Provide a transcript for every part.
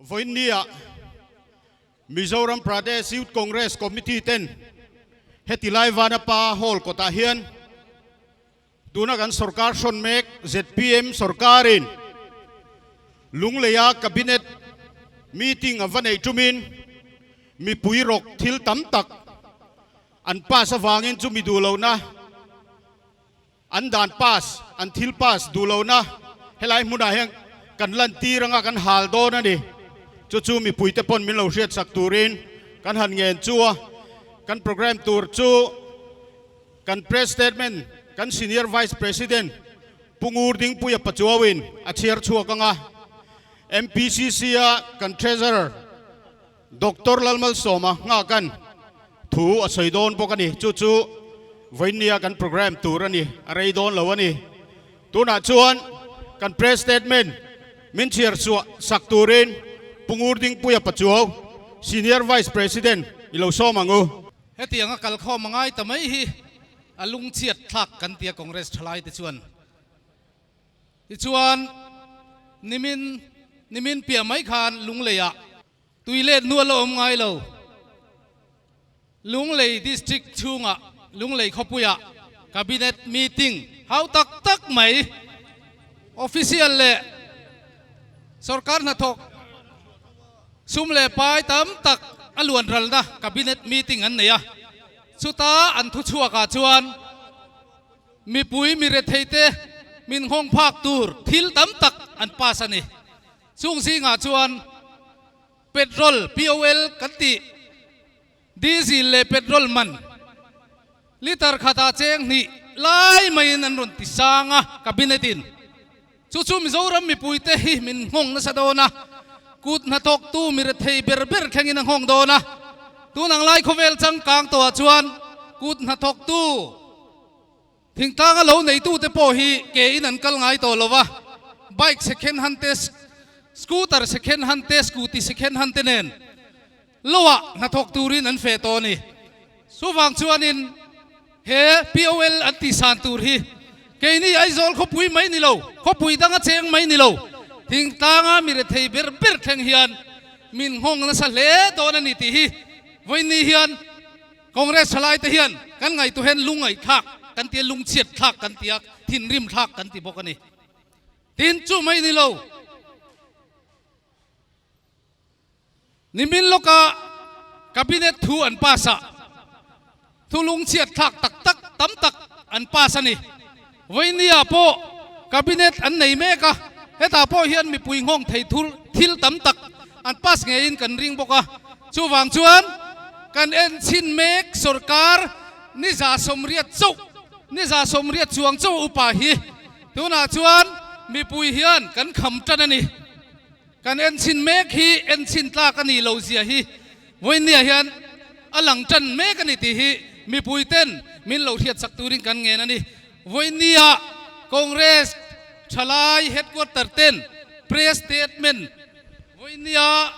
Vawiinnia Mizoram Pradesh Youth Congress Committee ten heti lai Vanapa Hall kawtah hian tuna kan sorkar hrawn mek zpm sorkarin Lungleia Cabinet meeting a va neih tumin mipui rawk thil tam tak an pass avangin chumi duh lohna An dan pass, an thil pass duh lohna helai hmunah hian kan lantir anga kan hal dawn a ni. Chu chu mipuite pawn min lo hriatsak turin kan han ngen chu a. Kan programme tur chu kan press statement kan Senior Vice President Pu Ngur Dingpuia Pachuauin a chhiar chhuak anga MPCC a kan Treasurer Doctor Lalmalsawma nghak an thu a sawi dawn bawk a ni. Chu chu vawinia kan programme tur a ni, a rei dawn lo a ni. Tunah chuan kan press statement min chhiar chhuah sak turin Pu Ngur Dingpuia Pachuau, Senior Vice President i lo sawm ang u. Hetiang a kalkhawm a ngai ta mai hi a lungchhiat thlak kan ti a Congress thalaite chuan. Tichuan, nimin nimin piah mai khan Lungleiah tui let hnu a la awm ngai lo. Lunglei District chhungah Lunglei khawpuiah Cabinet meeting hau tak tak mai official leh sorkar hnathawk sum leh pai tam tak a luan ralna Cabinet meeting an nei a. Chuta an thuchhuakah chuan Mipui mi retheite min nghawng phak tur thil tam tak an pass a ni. Chung zingah chuan petrol, POL kan tih, diesel leh petrol man litre khatah cheng hnih lai maiin an rawn ti sang a cabinet in. Chu chu Mizoram mipuite hi min nghawng nasa dawn a, kut hnathawktu mi rethei ber ber thlengin a nghawng dawn a. Tun ang lai khawvel changkang tawhah chuan kut hnathawktu thingtlanga lo neitute pawh hi ke in an kal ngai tawh lo va, bike second hand te, scooter second hand te, scooty second hand te nen loah hnathawk turin an feh tawh a ni. Chuvang chuanin he POL an tihsan tur hi keini Aizawl khawpui mai ni lo, khawpui danga cheng mai ni lo, thingtlanga mi rethei ber ber thleng hian min nghawng nasa hle dawn a ni tih hi vawiinni hian Congress thalaite hian kan ngaihtuahin lungngaihthlak kan ti a, lungchhiatthlak kan ti a, thinrimthlak kan ti bawk a ni. Tin, chu mai ni lo. Nimin lawka Cabinet thu an pass a, thu lungchhiat thlak tak tak tam tak an pass a ni. Vawinia pawh Cabinet an nei mek a, hetah pawh hian mipui nghawng thei thur thil tam tak an pass ngeiin kan ring bawk a. Chuvang chuan kan enchhin mek sorkar niza 80 chauh, niza 80 chuang chauh upa hi tunah chuan mipui hian kan kham tan a ni. Kan enchhin mek hi enchhin tlak a nih loh zia hi vawiinniah hian a lang tan mek a ni tih hi mipui ten min lo hriatsak turin kan ngen a ni. Vawiinniah Congress thalai headquarter ten press statement vawiinniah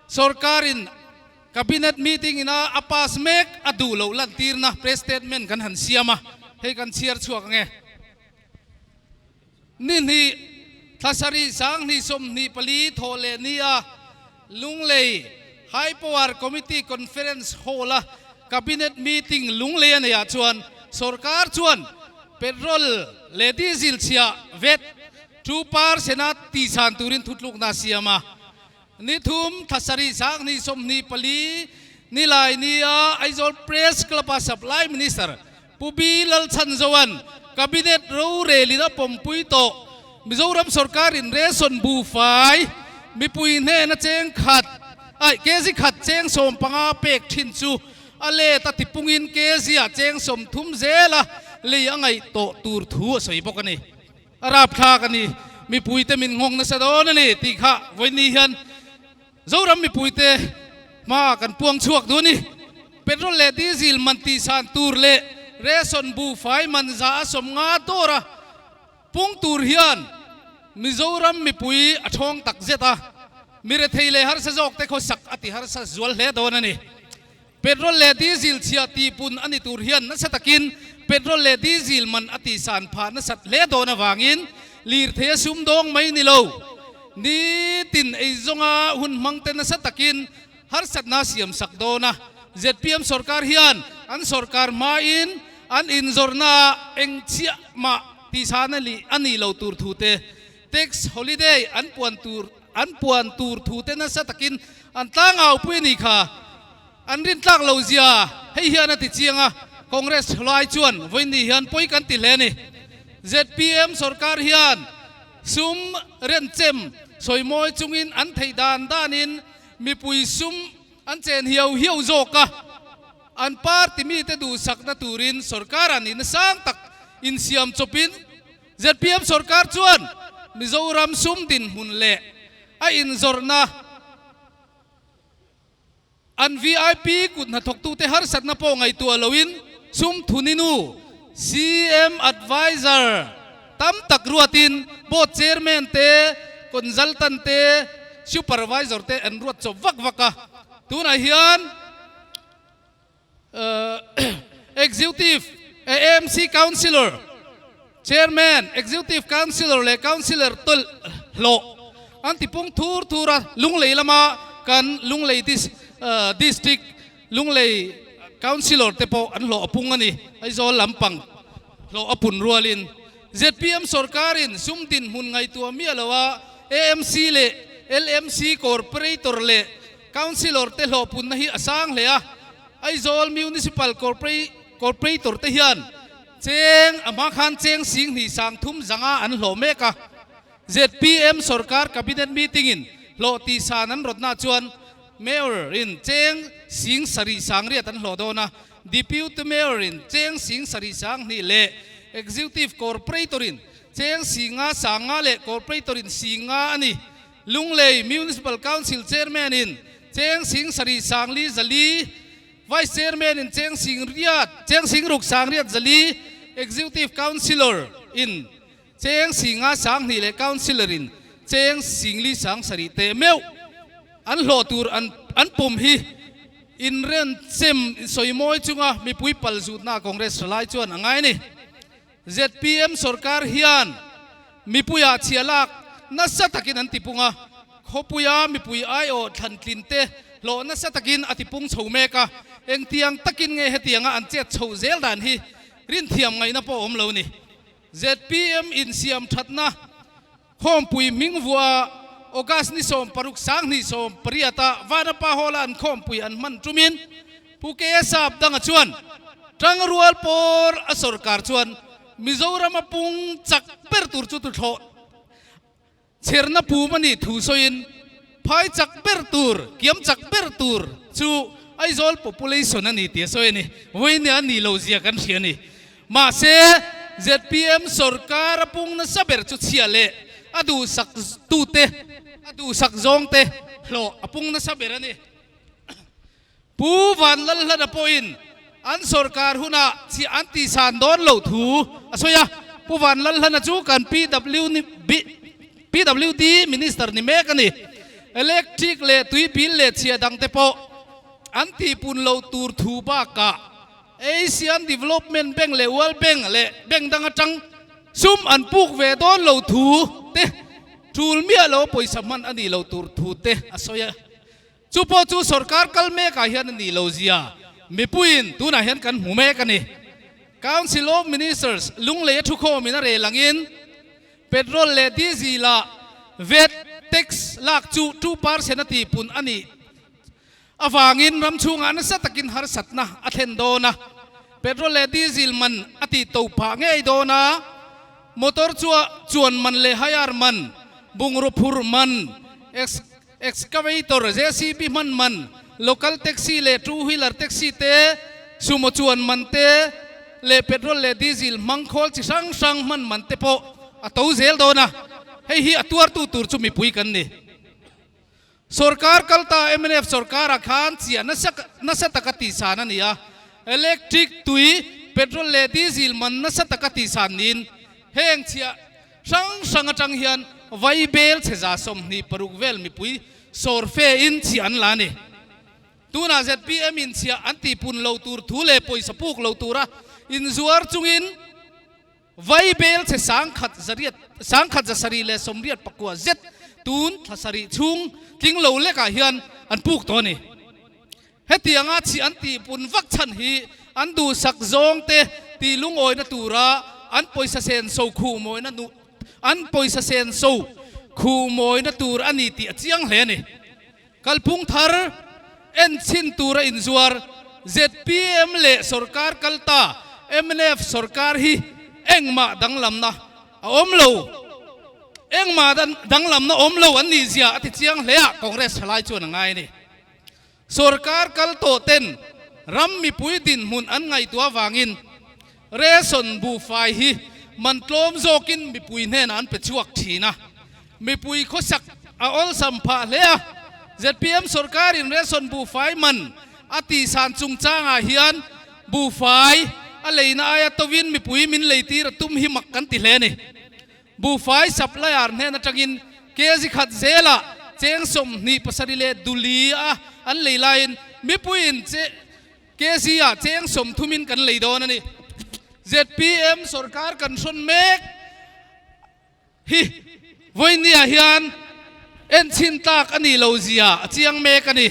sorkarin Cabinet meeting ina a pass mek a duh loh lantirna press statement kan han siam a, hei kan chhiar chhuak ang e. Ni hnih, thla sarih 20 24 thawh leh ni a Lunglei High Power Committee Conference Hall-a Cabinet meeting Lunglei a neihah chuan sorkar chuan petrol leh diesel chhia vet 2% a tihchhan turin thutlukna a siam a. Ni thum, thla sarih 20 24 nilai nia Aizawl Press Club-a Supply Minister Pu B. Lalchhanzoa'n Cabinet rorelin a pawmpui tawh. Mizoram sorkarin ration buhfai mipui hnena cheng khat ai kg khat cheng 15 pek thin chu a let a tipungin kg ah cheng 30 zela lei a ngaih tawh tur thu a sawi bawk a ni. A rapthlak a ni. Mipuite min nghawng nasa dawn a ni tih kha vawiin hian Zoram mipuite hma kan puang chhuak duh a ni. Petrol leh diesel man tihsan tur leh ration buhfai man za a 50 dawra pung tur hian Mizoram mipui a thawng tak zet a, mi rethei leh harsa zawk te khawsak a ti harsa zual hle dawn a ni. Petrol leh diesel chhia tihpun a ni tur hian nasa takin petrol leh diesel man a tihsan phah nasat hle dawn avangin lirthei a sumdawng mai ni lo. Nitin eizawnga hun hmangte nasa takin harsatna siam sak dawn a. Zpm sorkar hian an sorkar hmain an inzawrhnaah eng chhiah mah tihsan a nih lo tur thu te, tax holiday an puan tur an puan tur thu te nasa takin an tlangau pui a nih kha. An rintlak lo zia hei hian a ti chiang a, Congress hlai chuan vawiin hian pawi kan ti hle a ni. Zpm sorkar hian sum renchem sawimawi chungin an theih dan danin mipui sum an chen hiau hiau zawk a, an party mite duhsakna turin sorkar an in sang tak insiam chawpin zpm sorkar chuan Mizoram sum dinhmun leh a inzawrhna An vip kut hnathawktute harsatna pawh ngaihtuah loin sum thuninu CM Adviser tam tak ruatin Board Chairman te, Consultant te, Supervisor te an ruat chawp vak vak a. Tunah hian Executive AMC Councillor, Chairman, Executive Councillor leh Councillor tawlh hlawh an ti pung thur thur a, Lunglei lama kan Lunglei District Lunglei Councillor te pawh an hlawh a pung a ni. Aizawl lampang hlawh a pun rualin zpm sorkarin sum dinhmun ngaihtuah miah lo a AMC leh LMC Corporator leh Councillor te hlawhpunna hi a sang hle a, Aizawl Municipal Corporator te hian cheng a hma khan cheng 20 30 zanga an hlawh mek a. Zpm sorkar Cabinet meeting in hlawh tihsan an rawtna chuan Mayor in cheng 7 8 an hlawh dawn a, Deputy Mayor in cheng 7 2 leh Executive Corporator in cheng 5 5 leh Corporator in 5 a ni. Lunglei Municipal Council Chairman in cheng 7 4 4, Vice Chairman in cheng 8 cheng 6 8 4, Executive Councillor in cheng 5 2 leh Councillor in cheng 4 7 teh meuh an hlawh tur an an pum hi inrenchem sawimawi chunga mipui palzutna Congress thalai chuan a ngai a ni. Zpm sorkar hian mipuiah chhia lak nasa takin an tipung a, khawpuia mipui aiawh thlantlin te hlawh nasa takin a tipung chho mek a, engtiang takin nge hetianga an chet chhoh zel dan hi rinthiam ngaihna pawh awm lo ni. Zpm insiam thatna Khawmpui hming vuah August ni 16 2018 ah Vanapa Hall-a an khawmpui an hman tumin Pu KS Sapdanga chuan Tangrual pawr a sorkar chuan Mizoram a pung chak ber tur chu tuthlawh chherna pum a nih thu sawiin phai chak ber tur, kiam chak ber tur chu Aizawl population a ni tih a sawi a ni. Vawiin a nih lo zia kan hria a ni. Mahse, zpm sorkar a pung nasa ber chu chhia leh a duhsak tute, a duhsak zawngte hlawh a pung nasa ber a ni. Pu Vanlalhlana pawhin an sorkar hunah chhia an tihsan dawn loh thu a sawi a. Pu Vanlalhlana chu kan PWD Minister ni mek a ni. Electric leh tui bill leh chhia dangte pawh an tihpun loh tur thu bakah, Asian Development Bank leh World Bank leh bank dang atang sum an puk ve dawn lo thu te, tul miah lo pawisa hman a nih lo tur thu te a sawi a. Chu pawh chu sorkar kal mekah hian a nih lo zia mipuiin tunah hian kan hmu mek a ni. Council of Ministers Lunglei a thukhawmin a rel angin petrol leh diesel ah vat tax lak chu 2% a tihpun a nih Avangin ram chhungah nasa takin harsatna a thlen dawn a, petrol leh diesel man a tih to phah ngei dawn a, motor chua chuan man leh hire man, bungraw phur man, excavator, JCB hman man, local taxi leh two wheeler taxi te, sumo chuan man te leh petrol leh diesel hmang khawl chi hrang hrang hman man te pawh a to zel dawn a, hei hi a tuartu tur chu mipui kan ni. Sorkar kalta mnf sorkarah khan chiah nasa nasa taka tihsan a ni a, electric, tui, petrol leh diesel man nasa taka tihsan niin heng chhiah hrang hrang atang hian vai bel chhe 26 vel mipui sawr fe in chhiah an la a ni. Tunah zpm in chhiah an tihpun lo tur thu leh pawisa puk lo tura inzuar chungin, Vai bel chhe 1000 zariat 1780 zet tun thla sarih chhung tling lo lekah hian an puk tawh a ni. Hetianga chhi an tihpun vak chhan hi an duhsak zawngte tih lungawina tura an pawisa senso khuhmawina nu an pawisa senso khuhmawina tur a ni tih a chiang hle a ni. Kalphung thar enchhin tura inzuar zpm leh sorkar kalta mnf sorkar hi engmah danglamna a awm lo. Engmah danglamna awm lo an nih zia a ti chiang hle a, Congress thalai chuan a ngai a ni. Sorkar kal tawh ten ram mipui dinhmun an ngaihtuah avangin ration buhfai hi man tlawm zawkin mipui hnenah an pe chhuak thin a, mipui khawsak a awlsam phah hle a. Zpm sorkarin ration buhfai man a tihsan chungchangah hian buhfai a leina aia tovin mipui min leitir a tum hi mak kan ti hle a ni. Buhfai supplier hnen atangin kg khat zelah cheng 27 leh duli a an lei laiin mipuiin kg ah cheng 30 in kan lei dawn a ni. Zpm sorkar kan hrawn mek hi vawinia hian enchhin tlak a nih lo zia a chiang mek a ni.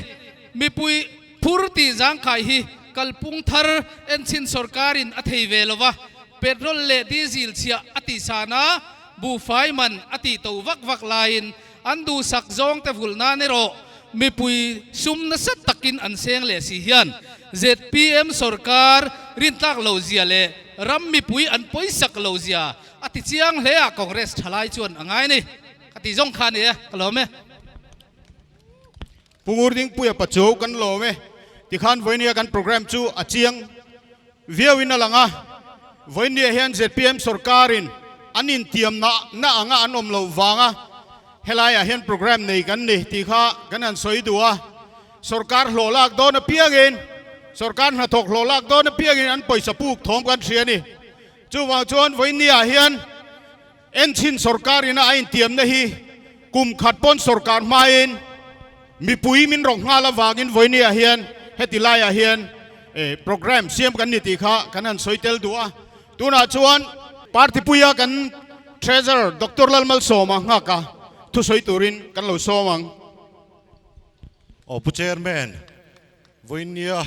Mipui phur tih zangkhai hi kalpung thar enchhin sorkarin a thei ve lo va, petrol leh diesel chhiah a tihsan a, buhfai man a tih to vak vak laiin an duhsak zawngte vulh nan erawh mipui sum nasa takin an seng leh si hian zpm sorkar rintlak lo zia leh ram mipui an pawisak lo zia a ti chiang hle a, Congress thalai chuan a ngai a ni. Ka tih zawng kha a ni e, ka lawm e. Pu Ngurdingpuia Pachuau kan lawm e. Tikhan vawinia kan program chu a chiang viauin a lang a. Vawinia hian zpm sorkarin an intiamna na anga an awm loh vanga helaiah hian program nei kan ni tih kha kan han sawi duh a. Sorkar hlawh lak dawn apiangin, sorkar hnathawk hlawh lak dawn apiangin an pawisa puk thawm kan hria a ni. Chuvang chuan vawinia hian Enchhin sorkar ina a intiamna hi kum khat pawn sorkar hmain mipui min rawk nghal avangin vawinia hian heti laiah hian programme siam kan ni tih kha kan han sawi tel duh a. Tunah chuan party puia kan Treasurer Doctor Lalmalsawma nghak a thusawi turin kan lo sawm ang. Aw Pu Chairman, vawinia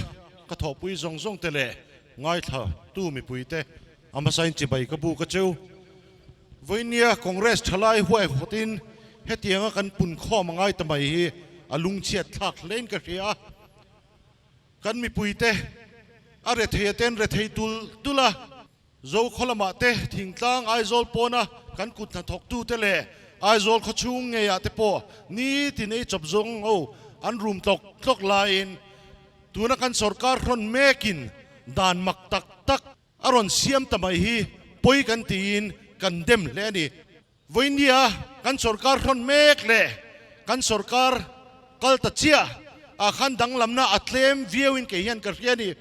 ka thawhpui zawng zawng te leh ngaithla tu mipui te A hmasain chibai ka bu ka cheu. Vawinia Congress thalai huai hawtin hetianga kan punkhawm a ngai ta mai hi a lungchhiat thlak hlein ka hria a. Kan mipuite a rethei aten rethei tul tul a, Zokhaw lamah te thingtlang Aizawl pawna kan kut hnathawktute leh Aizawl khawchhung ngeiah te pawh nitin ei chawp zawng ho an rum tlawk tlawk laiin tuna kan sorkar hrawn mekin dan mak tak tak A rawn siam ta mai hi pawi kan tiin kan dem hle a ni. Vawinia kan sorkar hrawn mek leh kan sorkar kal ta chiah ah khan danglamna a tlem viauin kei hian ka hria a ni.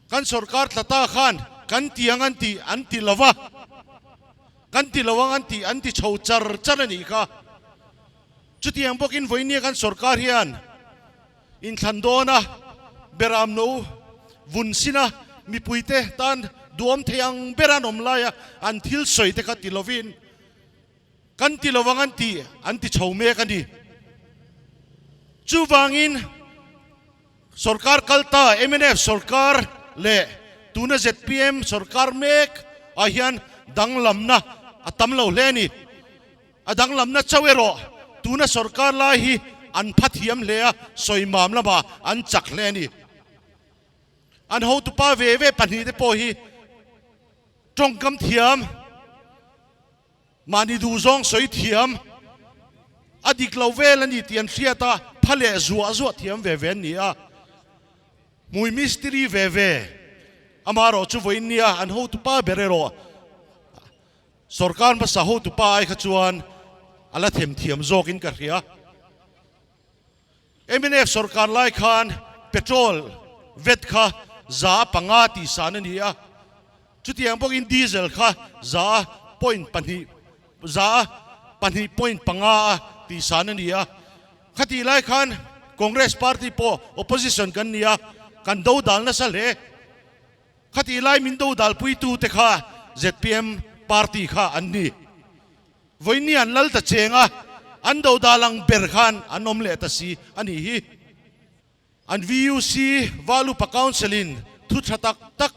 Kan sorkar tla ta khan kan ti ang an ti an ti lo va, kan ti lo ang an ti an ti chho char char a nih kha. Chutiang bawkin vawinia kan sorkar hian Inthlan dawna beram no vun sina mipuite tan duam thei ang ber an awm laia an thil sawi te kha ti lovin kan ti lovang an ti an ti chho mek a ni. Chuvangin sorkar kalta mnf sorkar leh tuna zpm sorkar mek ah hian danglamna a tam lo hle a ni. A danglamna chauh erawh tuna sorkar lai hi an pha thiam hle a, sawimam lamah an chak hle a ni. An hotupa ve ve pahnihte pawh hi tawngkam thiam, mahni duhzawng sawi thiam, a dik lo vel a ni tih an hriat a, pha leh zuah zuah thiam ve ve an ni a. Hmui mistiri ve ve, amaherawh chu vawiin nia an hotupa ber erawh Sorkar hmasa hotupa ai kha chuan a la themthiam zawkin ka hria. Mnf sorkar lai khan petrol vet kha 5% tihsan a ni a, chutiang bawkin diesel kha za point pahnih, 2 point panga a tihsan a ni a. Khatih lai khan Congress party pawh opposition kan ni a, kan dodal nasa hle. Khatih lai min dodalpuitute kha zpm party kha an ni. Vawiini an lal ta cheng a, an dodal ang ber khan an awm leh ta si a nih hi. An VUC, Valupa Council in thu tha tak tak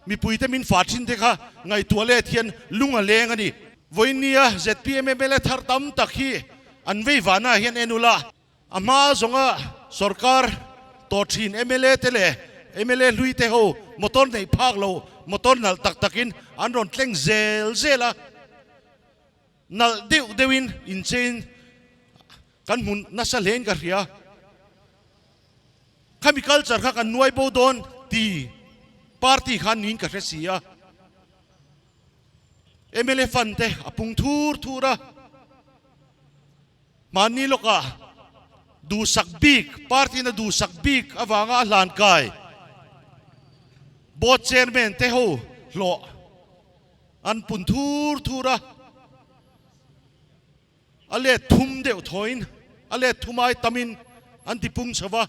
mipuite min fah thin te kha ngaihtuah let hian lung a leng a ni. Vawinia zpm mla thar tam tak hi an vei vahna hian en ula, a hma zawnga sorkar tawh thin mla te leh mla hlui te ho motor neih phak lo motor nalh tak takin an rawn tleng zel zel a, nalh deuh deuhin inchein Kan hmu nasa hlein ka hria. Khami culture kha kan nuai bo dawn ti party khan niin ka hre si a. Mla fund te a pung thur thur a. Hmanni lawkah duhsak bik, party in a duhsak bik avanga a hlan kai board chairman te ho hlawh an pun thur thur a. A let thum deuh thawiin, a let thum ai tamin an ti pung chho va.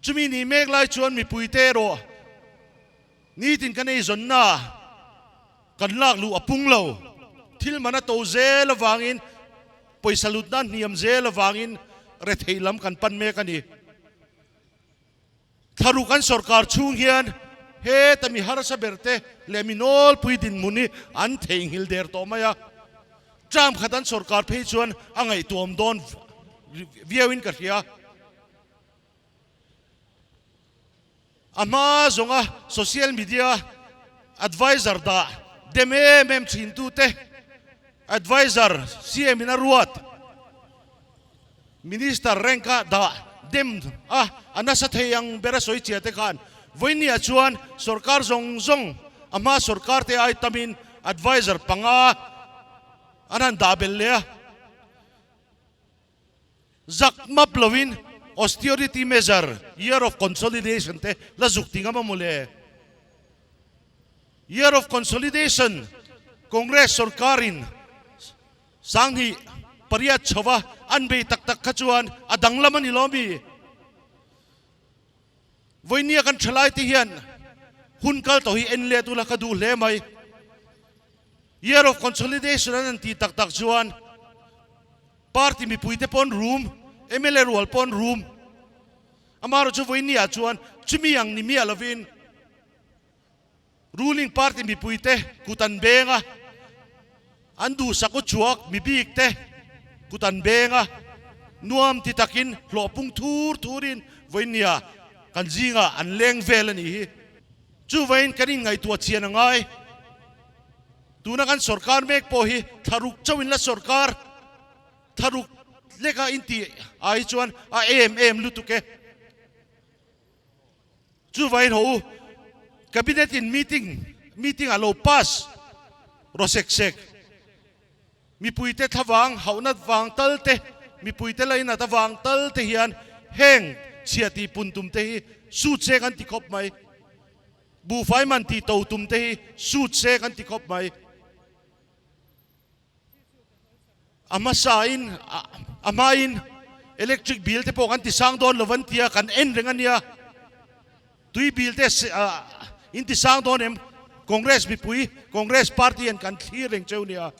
Chumi ni mek lai chuan mipuite erawh nitin kan eizawnna kan lak luh a pung lo. Thil man a to zel avangin, pawisa lutna hniam zel avangin rethei lam kan pan mek a ni. Thlaruk an sorkar chhung hian heta mi harsa ber te leh mi nawlpui dinhmun hi an theihnghilh der tawh mai a. Term khat an sorkar phei chuan a ngaihtuam dawn viauin ka hria. A hma zawnga social media advisor dah dem em em thintute advisor CM in a ruat. Minister rank a dah dem a, a nasa thei ang ber a sawi chiah te khan vawinia chuan sorkar zawng zawng a hma sorkar te ai tamin advisor panga an han dah belh leh a. Zak map lovin austerity measure, year of consolidation te la zuk ti ngam a mawle. Year of consolidation Congress sorkarin Sanghnih pariat chhova an bei tak tak kha chuan a danglam a ni lo mi? Vawinia kan thalai te hian hun kal tawh hi en let ula ka duh hle mai. Year of Consolidation an an tih tak tak chuan party mipui te pawn room, mla rual pawn room. Amaherawhchu chu vawinia chuan chumi ang ni miah lovin Ruling party mipuite kut an beng a, an duhsak u chhuak mi bik te kut an beng a, nuam ti takin hlawh pung thur thurin vawinia kan zingah an leng vel a nih hi. Chuvain kan inngaihtuah chian a ngai. Tuna kan sorkar mek pawh hi thlaruk chauhin la sorkar, thlaruk leka intih ai chuan a em em lutuk e. Chuvain ho u, Cabinet in meeting meeting ah lo pass rawh sek sek. Mipuite thlavang hauhna vang tal te, mipuite lainat avang tal te hian heng chhia tih pun tum te hi sut se kan ti khawp mai. Buhfai man tih to tum te hi sut se kan ti khawp mai. A hmasa in a hma in electric bill te pawh kan ti sang dawn lo an tia kan en reng a nia. Tui bill te in ti sang dawn em? Congress mipui Congress party hian kan thlir reng cheu nia.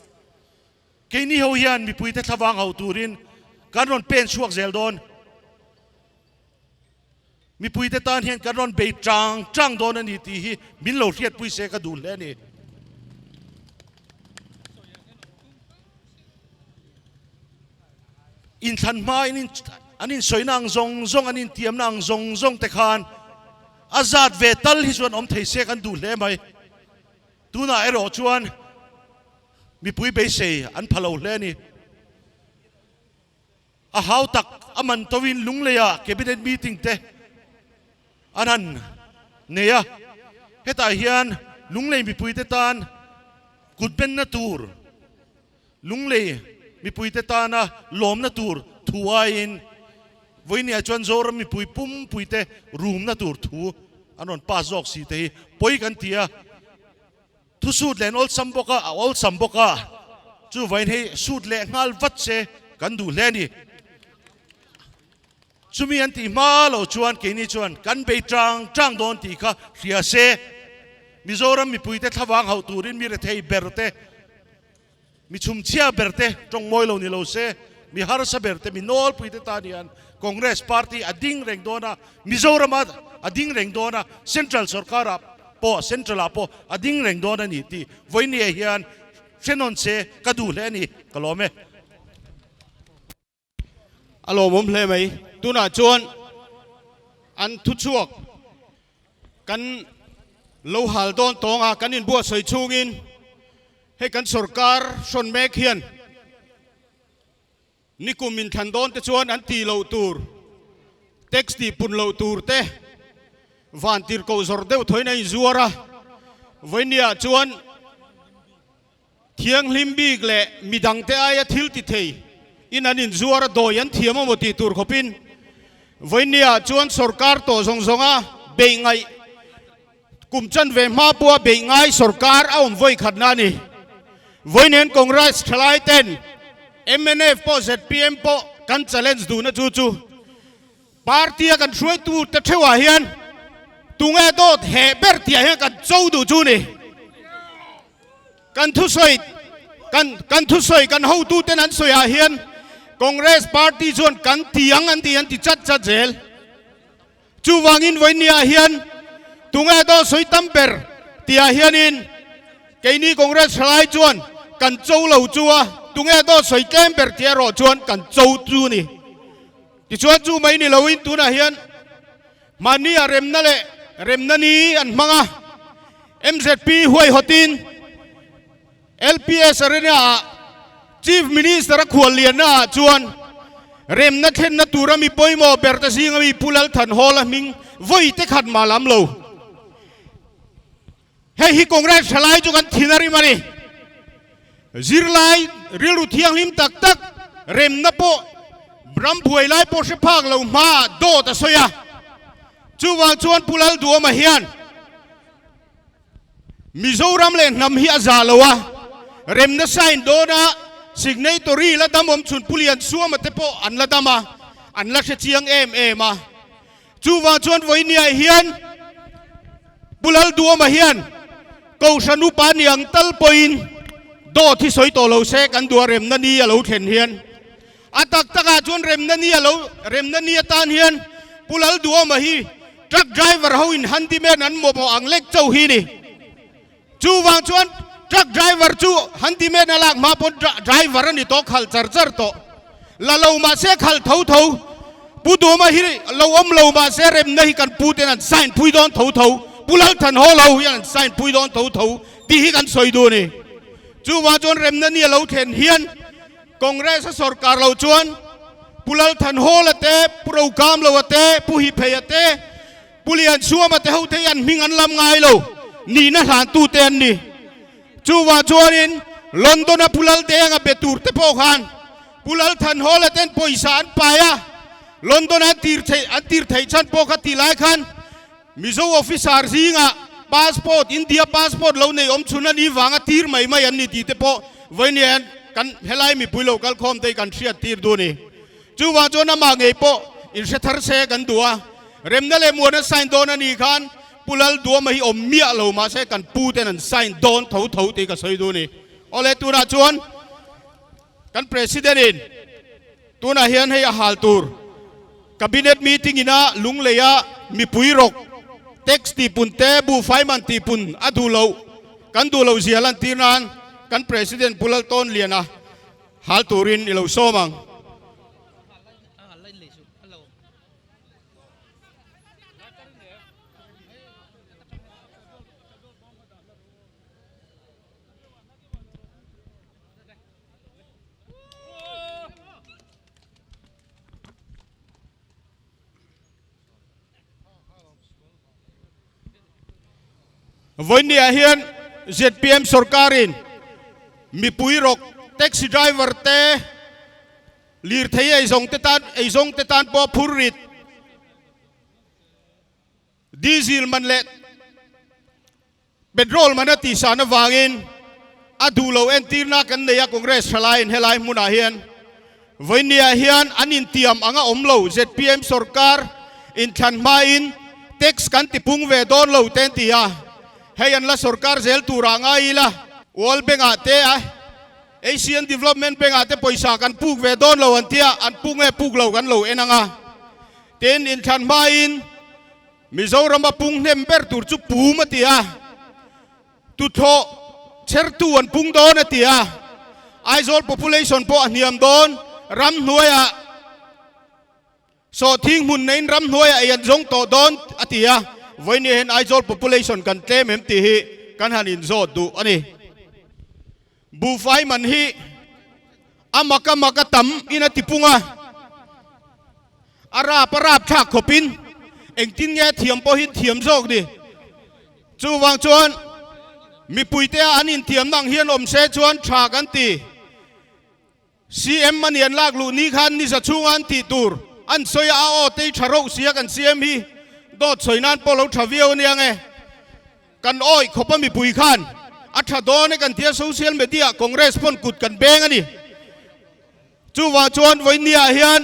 Keini ho hian mipui te thlavang ho turin kan rawn pen chhuak zel dawn. Mipui te tan hian kan rawn bei tang tang dawn a ni tih hi min lo hriatpui se ka duh hle a ni. Inthlan hma in an insawina ang zawng zawng an intiamna ang zawng zawng te khan a zat ve tal hi chuan awm thei se kan duh hle mai. Tunah erawh chuan mipui beisei an pha lo hle a ni. A hau tak a man toin Lungleia Cabinet meeting te an han nei a, hetah hian Lunglei mipuite tan kutbenna tur, Lunglei mipuite tana lawmna tur thu aiin vawinia chuan Zoram mipui pumpuite rumna tur thu an rawn pass zawk si te hi pawi kan ti a. Thu sut leh an awlsam bawk a, a awlsam bawk a, chuvain hei sut leh nghal vat se kan duh hle a ni. Chumi an tih hma loh chuan keini chuan kan bei tang tang dawn tih kha hria se, Mizoram mipuite thlavang hauh turin mi rethei ber te. Mi chhumchhia ber te tawng mawi lo ni lo se, mi harsa ber te, mi nawlpui te tan hian Congress party a ding reng dawn a, Mizoram a a ding reng dawn a, Central sorkar ah pawh, Central ah pawh a ding reng dawn a ni tih vawinia hian hre nawn se ka duh hle a ni, ka lawm e. A lawmawm hle mai. Tunah chuan an thuchhuak kan lo hal dawn tawng a, kan inbuatsawi chhungin hei kan sorkar hrawn mek hian nikum inthlan dawn te chuan an tih loh tur, tax tih pun loh tur te van tirhkoh zawrh deuh thawiin a inzuar a, vawinia chuan Thianghlim bik leh midangte aia thil ti thei in an inzuar a dawi an thiam amaw tih tur khawpin vawinia chuan sorkar tawh zawng zawnga beih ngaih kum chanve hma pawha beih ngai sorkar a awm vawi khatna a ni. Vawiin Congress thalai ten mnf pawh zpm pawh kan challenge duhna chu chu party a kan hruaitu te theuhah hian tunge dawt heh ber tihah hian kan cho duh chu a ni. Kan thusawi kan kan thusawi kan hotuten an sawiah hian Congress party chuan kan ti ang an ti an ti chat chat zel. Chuvangin vawinia hian tunge dawn sawi tam ber tihah hianin keini Congress thalai chuan kan cho lo chu a, tunge dawn sawi tlem ber tih erawh chuan kan cho chu a ni. Tichuan chu mai ni loin tunah hian Mahni a remna leh remna ni an hmang a, MZP huaihawtin LPS Arena ah Chief Minister a khuallianna ah chuan remna thlenna tura mi pawimawh ber te zinga mi Pu Lal Thanhawla hming vawi te khat mah lam lo. Hei hi Congress thalai chu kan thin a rim a ni. Zirlai rilru thianghlim tak tak remna pawh ram buai lai pawh hre phak lo hmaah dawt a sawi a. Chuvang chuan Pu Lalduama hian Mizoram leh hnam hi a zah lo a, remna sign dawna signatory la dam awm chhun Pu Liansuama te pawh an la dam a, an la hre chiang em em a. Chuvang chuan vawinia hian Pu Lalduama hian Kohhran upa ni ang tal pawhin dawt hi sawi tawh lo se kan duh a remna ni a lo thlen hian a tak takah chuan remna ni a lo remna ni atan hian Pu Lalduama hi truck driver ho in handyman an mawhmawh ang lek chauh hi ni. Chuvang chuan truck driver chu handyman a lak hma pawn driver a ni tawh khalh char char tawh. La lo mahse khalh tho tho. Pu Duma hi lo awm lo mahse remna hi kan pu ten an sign pui dawn tho tho. Pu Lalthan haw lo hian an sign pui dawn tho tho tih hi kan sawi duh a ni. Chuvang chuan remna ni a lo thlen hian Congress a sorkar lo chuan Pu Lalthan Hall a te, Pu Rokamlo a te, Pu Hiphei a te, Pu Liansuama te ho te hi an hming an lam ngai lo, nihna hlantute an ni. Chuvang chuanin London-a Pu Laldenga be tur te pawh khan Pu Lalthanhawla ten pawisa an pai a, London-a an tir theih an tir theih chhan pawh kha ti lai khan Mizo officer zingah passport, India passport lo nei awm chhun a nih vanga tir mai mai an ni tih te pawh vawiin kan helai mipui lo kalkhawm te hi kan hriat tir duh a ni. Chuvang chuan amah ngei pawh inhre thar se kan duh a, remna leh muana sign dawn a nih khan Pu Lalduama hi awm miah lo mahse kan pu ten an sign dawn tho tho tih ka sawi duh a ni. Awle tunah chuan kan President in tunah hian hei a hal tur Cabinet meeting ina Lungleia mipui rawk tax tihpun te buhfai man tihpun a duh loh kan duh loh zia lantir nan kan President Pu Laltawnliana Hal turin i lo sawm ang. Vawinia hian zpm sorkarin mipui rawk taxi driver te lirthei eizawng te tan eizawng te tan pawh phur rit diesel man leh Petrol man a tihsan avangin a duh lo entirna kan nei a Congress thalaiin helai hmunah hian vawinia hian an intiam anga awm lo zpm sorkar inthlan hmain tax kan tipung ve dawn lo te an ti a, hei an la sorkar zel turah ngai ila World Bank ah te a. Asian Development Bank ah te pawisa kan puk ve dawn lo an tia, an puk nge puk lo kan lo en ang a. Tin, inthlan hmain Mizorama pung hnem ber tur chu pum a ti a, tuthlawh chhertu an pung dawn a ti a, Aizawl population pawh a hniam dawn, ramhnuaiah Sawhthing hmun neiin ramhnuaiah ei an zawng tawh dawn a ti a, vawiin hian Aizawl population kan tlem em tih hi kan han inzawt duh a ni. Buhfai man hi a mak a mak a tam in a tipung a, a rap a rap thlak khawpin engtin nge a thiam pawhin thiam zawk ni. Chuvang chuan mipuite a an inthiamna ang hian awm se chuan tha kan ti. CM a nian lak luh ni khan ni za chhunga an tih tur an sawi a, a aw tei tha rauh sia kan CM hi dawt sawi nan pawh lo tha viau ania nge. Kan awih khawp a mipui khan a tha dawn e kan tia social media ah Congress pawn kut kan beng a ni. Chuvang chuan vawinia hian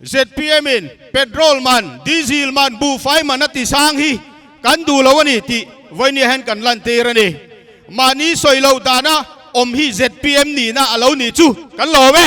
zpm in petrol man, diesel man, buhfai man a ti sang hi kan duh lo a ni tih vawinia hian kan lantir a ni. Mahni sawi loh dana awm hi zpm nihna a lo nih chu kan lawm e.